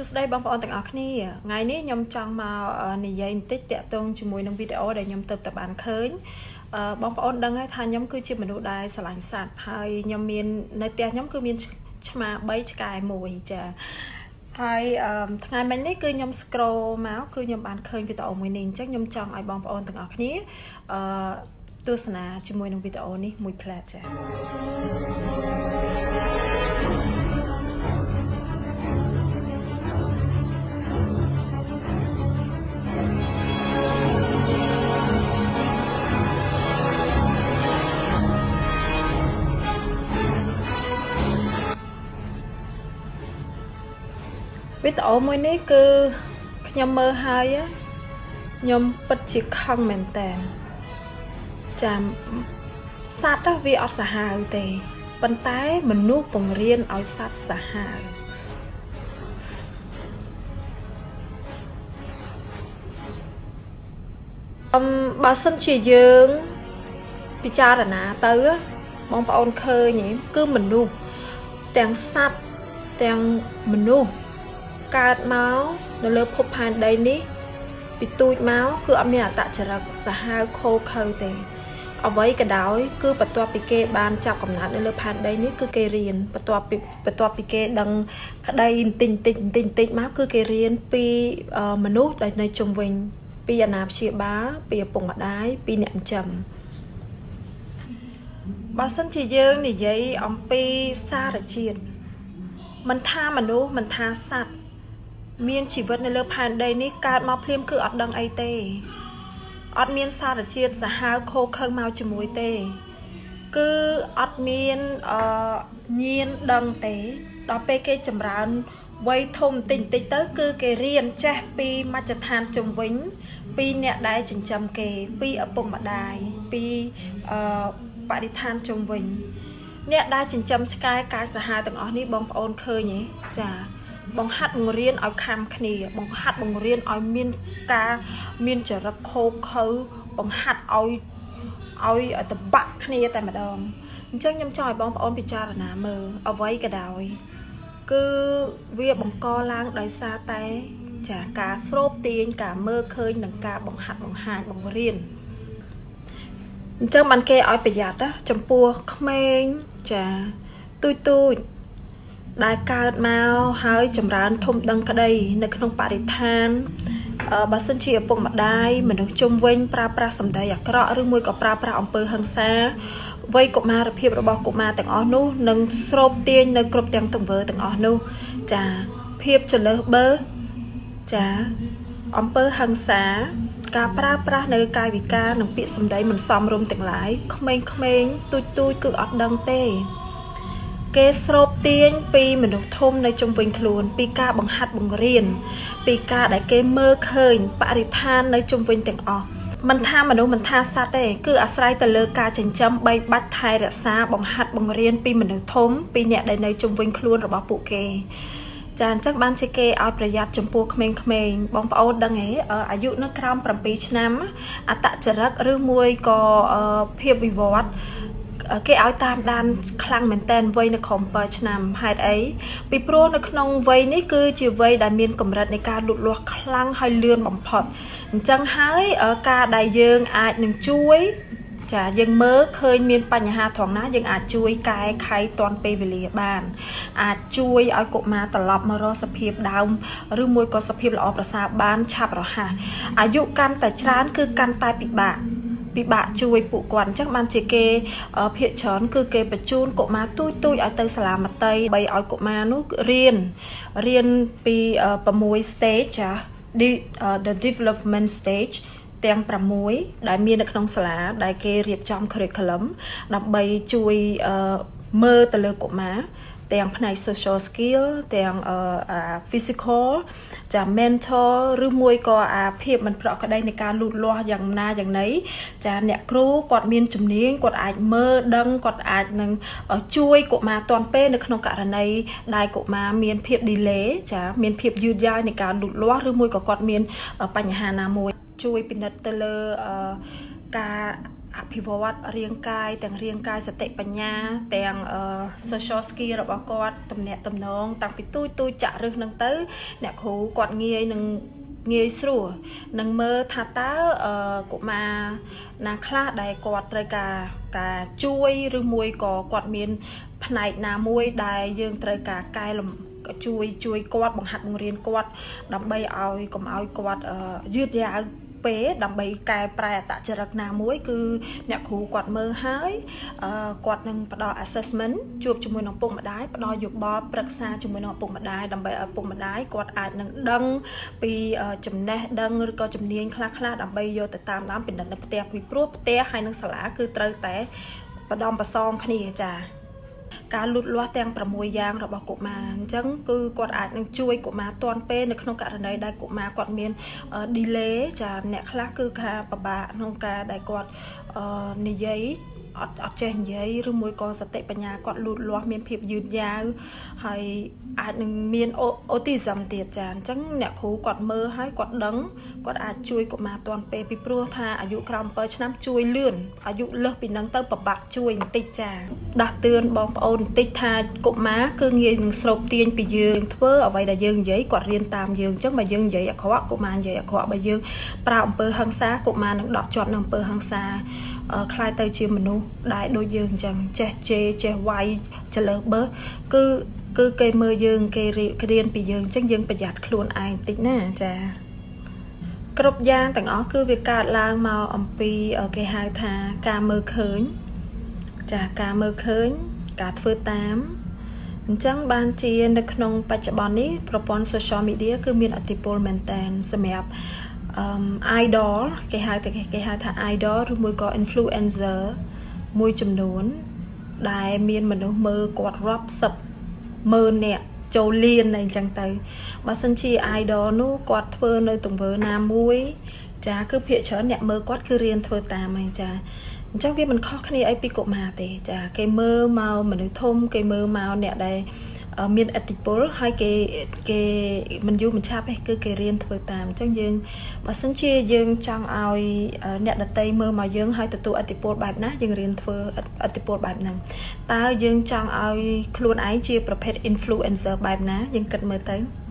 សួស្តីបងប្អូនទាំងអស់គ្នាថ្ងៃនេះខ្ញុំចង់មកនិយាយបន្តិចតាក់ទងជាមួយនឹងវីដេអូដែលខ្ញុំទើបតែបានឃើញបងប្អូនដឹងហើយថាខ្ញុំគឺជាមនុស្សដែលស្រឡាញ់សត្វហើយខ្ញុំមាននៅផ្ទះខ្ញុំគឺមានឆ្មា3ឆ្កែ1ចាហើយថ្ងៃមិញនេះគឺខ្ញុំ scroll មកគឺខ្ញុំបានឃើញវីដេអូមួយនេះអញ្ចឹងខ្ញុំចង់ឲ្យបងប្អូនទាំងអស់គ្នាអឺទស្សនាជាមួយនឹងវីដេអូនេះមួយផ្លែតចា វីដេអូមួយនេះគឺខ្ញុំមើលហើយខ្ញុំពិតជាខឹងមែនតើចាំសត្វវាអត់សាហាវទេប៉ុន្តែមនុស្សបង្រៀនឲ្យសត្វសាហាវអឹមបើសិនជាយើងពិចារណាទៅបងប្អូនឃើញគឺមនុស្សទាំងសត្វទាំងមនុស្សកើតមកនៅលើភពផែនដីនេះពីទូចមកគឺអត់មានអត្តចរិតសាហាវខូខើទេអ្វីក៏ដោយគឺបន្ទាប់ពីគេបានចាប់កំណើតនៅលើផែនដីនេះគឺគេរៀនបន្ទាប់ពីគេដឹងក្តីបន្តិចបន្តិចបន្តិចបន្តិចមកគឺគេរៀនពីមនុស្សដែលនៅជុំវិញពីអាណាព្យាបាលពីឪពុកម្ដាយពីអ្នកចិញ្ចឹមបើសិនជាយើងនិយាយអំពីសារជាតិមិនថាមនុស្សមិនថាសត្វមានជីវិតនៅលើផែនដីនេះកើតមកភ្លាមគឺអត់ដឹងអីទេអត់មានសារជាតិសាហាវខូខើមកជាមួយទេគឺអត់មានអឺញៀនដឹងទេដល់ពេលគេចម្រើនវ័យធំបន្តិចបន្តិចទៅគឺគេរៀនចេះពីមជ្ឈដ្ឋានជុំវិញពីអ្នកដែលចិញ្ចឹមគេពីឪពុកម្ដាយពីអឺបរិស្ថានជុំវិញអ្នកដែលចិញ្ចឹមឆ្កែកាយសាហាវទាំងអស់នេះបងប្អូនឃើញទេចាបង្ហាត់បង្រៀនឲ្យខំគ្នាបង្ហាត់បង្រៀនឲ្យមានការមានចរិតខូខើបង្ហាត់ឲ្យតបាក់គ្នាតែម្ដងអញ្ចឹងខ្ញុំចង់ឲ្យបងប្អូនពិចារណាមើលអ្វីក៏ដោយគឺវាបង្កឡើងដោយសារតែចាការស្រូបទាញការមើលឃើញនិងការបង្ហាត់បង្ហាញបង្រៀនអញ្ចឹងបានគេឲ្យប្រយ័ត្នណាចំពោះក្មេងចាទូចទូចដែលកើតមកហើយចម្រើនធំដឹងក្តីនៅក្នុងបរិស្ថានបើសិនជាឪពុកម្ដាយមនុស្សជុំវិញប្រើប្រាស់សម្ដីអាក្រក់ឬមួយក៏ប្រើប្រាស់អំពើហិង្សាវ័យកុមារភាពរបស់កុមារទាំងអស់នោះនឹងស្រូបទាញនៅគ្រប់ទាំងទង្វើទាំងអស់នោះចាភាពចលើសបើចាអំពើហិង្សាការប្រើប្រាស់នៅកាយវិការនិងពាក្យសម្ដីមិនសមរម្យទាំងឡាយក្មេងៗទូចទូចគឺអត់ដឹងទេគេស្រូបទាញពីមនុស្សធំនៅជុំវិញខ្លួនពីការបង្ហាត់បង្រៀនពីការដែលគេមើលឃើញបរិស្ថាននៅជុំវិញទាំងអស់មិនថាមនុស្សមិនថាសត្វទេគឺអាស្រ័យទៅលើការចិញ្ចឹមបីបាច់ថែរក្សាបង្ហាត់បង្រៀនពីមនុស្សធំពីអ្នកដែលនៅជុំវិញខ្លួនរបស់ពួកគេចាអញ្ចឹងបានជាគេឲ្យប្រយ័ត្នចំពោះក្មេងៗបងប្អូនដឹងហ៎អាយុនៅក្រោម7ឆ្នាំអត្តចរិតឬមួយក៏ភាពវិវត្តគេឲ្យតាមដានខ្លាំងមែនតែនវ័យនៅក្រោម7ឆ្នាំហេតុអីពីព្រោះនៅក្នុងវ័យនេះគឺជាវ័យដែលមានកម្រិតនៃការលូតលាស់ខ្លាំងហើយលឿនបំផុតអញ្ចឹងហើយការដែលយើងអាចនឹងជួយចាយើងមើលឃើញមានបញ្ហាត្រង់ណាយើងអាចជួយកែខៃទាន់ពេលវេលាបានអាចជួយឲ្យកុមារត្រឡប់មករកសភាពដើមឬមួយក៏សភាពល្អប្រសើរបានឆាប់រហ័សអាយុកាន់តែច្រើនគឺកាន់តែពិបាកជួយពួកគាត់អញ្ចឹងបានជាគេភាកច្រើនគឺគេបញ្ជូនកុមារទូចទូចឲ្យទៅសាលាមត្តេយ្យបីឲ្យកុមារនោះរៀនរៀនពី6 stage ចា the development stage ទាំង6ដែលមាននៅក្នុងសាលាដែលគេរៀបចំ curriculum ដើម្បីជួយមើលទៅលើកុមារទាំងផ្នែក social skill ទាំង physical ចា mental ឬមួយក៏អាភាពមិនប្រក្រតីនៃការលូតលាស់យ៉ាងណាយ៉ាងណីចាអ្នកគ្រូគាត់មានជំនាញគាត់អាចមើលដឹងគាត់អាចនឹងជួយកុមារទាន់ពេលនៅក្នុងករណីដែលកុមារមានភាព delay ចាមានភាពយឺតយ៉ាវនៃការលូតលាស់ឬមួយក៏គាត់មានបញ្ហាណាមួយជួយពិនិត្យទៅលើការ អភិវឌ្ឍរាងកាយទាំងរាងកាយសតិបញ្ញាទាំង social skill របស់គាត់ទំនាក់ទំនងតាំងពីទូចទូចចាក់រឹសនឹងទៅ អ្នកគ្រូគាត់ងាយនឹងងាយស្រួលនឹងមើលថាតើកុមារណាខ្លះដែលគាត់ត្រូវការការជួយឬមួយក៏គាត់មានផ្នែកណាមួយដែលយើងត្រូវការកែលម្ជួយជួយគាត់បង្ហាត់បង្រៀនគាត់ដើម្បីឲ្យកុំឲ្យគាត់យឺតយ៉ាវពេលដើម្បីកែប្រែអត្តចរិតណាមួយគឺអ្នកគ្រូគាត់មើលហើយគាត់នឹងផ្ដល់ assessment ជួបជាមួយនឹងឪពុកម្ដាយផ្ដល់យោបល់ប្រឹក្សាជាមួយនឹងឪពុកម្ដាយដើម្បីឲ្យឪពុកម្ដាយគាត់អាចនឹងដឹងពីចំណេះដឹងឬក៏ជំនាញខ្លះៗដើម្បីយកទៅតាមដានពិនិត្យនៅផ្ទះពីព្រោះផ្ទះហើយនិងសាលាគឺត្រូវតែបដំប្រសងគ្នាចាការលូតលាស់ទាំង6យ៉ាងរបស់កុមារអញ្ចឹងគឺគាត់អាចនឹងជួយកុមារទាន់ពេលនៅក្នុងករណីដែលកុមារគាត់មាន delay ចាអ្នកខ្លះគឺថាពិបាកក្នុងការដែលគាត់និយាយអត់អត់ចេះនិយាយឬមួយក៏សតិបញ្ញាគាត់លូតលាស់មានភាពយឺតយ៉ាវហើយអាចនឹងមាន autism ទៀតចាអញ្ចឹងអ្នកគ្រូគាត់មើលហើយគាត់ដឹងគាត់អាចជួយកុមារទាន់ពេលពីព្រោះថាអាយុក្រោម7ឆ្នាំជួយលឿនអាយុលើសពីនឹងទៅពិបាកជួយបន្តិចចាដាស់តឿនបងប្អូនបន្តិចថាកុមារគឺងាយនឹងស្រូបទាញពីយើងធ្វើអ្វីដែលយើងនិយាយគាត់រៀនតាមយើងអញ្ចឹងបើយើងនិយាយអាក្រក់កុមារនិយាយអាក្រក់បើយើងប្រើអំពើហិង្សាកុមារនឹងដក់ជាប់នឹងអំពើហិង្សាក្លាយទៅជាមនុស្សដែលដូចយើងអញ្ចឹងចេះជេរចេះវាយចលើសបើសគឺគឺគេមើលយើងគេរៀនពីយើងអញ្ចឹងយើងប្រយ័ត្នខ្លួនឯងបន្តិចណាចាគ្រប់យ៉ាងទាំងអស់គឺវាកើតឡើងមកអំពីគេហៅថាការមើលឃើញចាការមើលឃើញការធ្វើតាមអញ្ចឹងបានជានៅក្នុងបច្ចុប្បន្ននេះប្រព័ន្ធ social media គឺមានឥទ្ធិពលមែនតែនសម្រាប់អឺ idol គេហៅថា idol ឬមួយក៏ influencer មួយចំនួនដែលមានមនុស្សមើលគាត់រាប់សិបម៉ឺននាក់ចូលលានអីចឹងទៅបើសិនជា idol នោះគាត់ធ្វើនៅទង្វើណាមួយ ចាគឺភាគច្រើនអ្នកមើលគាត់គឺរៀនធ្វើតាមហើយចាអញ្ចឹងវាមិនខុសគ្នាអីពីកុមារទេចាគេមើលមកមនុស្សធំគេមើលមកអ្នកដែលមានឥទ្ធិពលហើយគេគេមិនយូរមិនឆាប់ទេគឺគេរៀនធ្វើតាមអញ្ចឹងយើងបើសិនជាយើងចង់ឲ្យអ្នកដទៃមើលមកយើងហើយទទួលឥទ្ធិពលបែបណាយើងរៀនធ្វើឥទ្ធិពលបែបហ្នឹងតើយើងចង់ឲ្យខ្លួនឯងជាប្រភេទ influencer បែបណាយើងគិតមើលទៅ។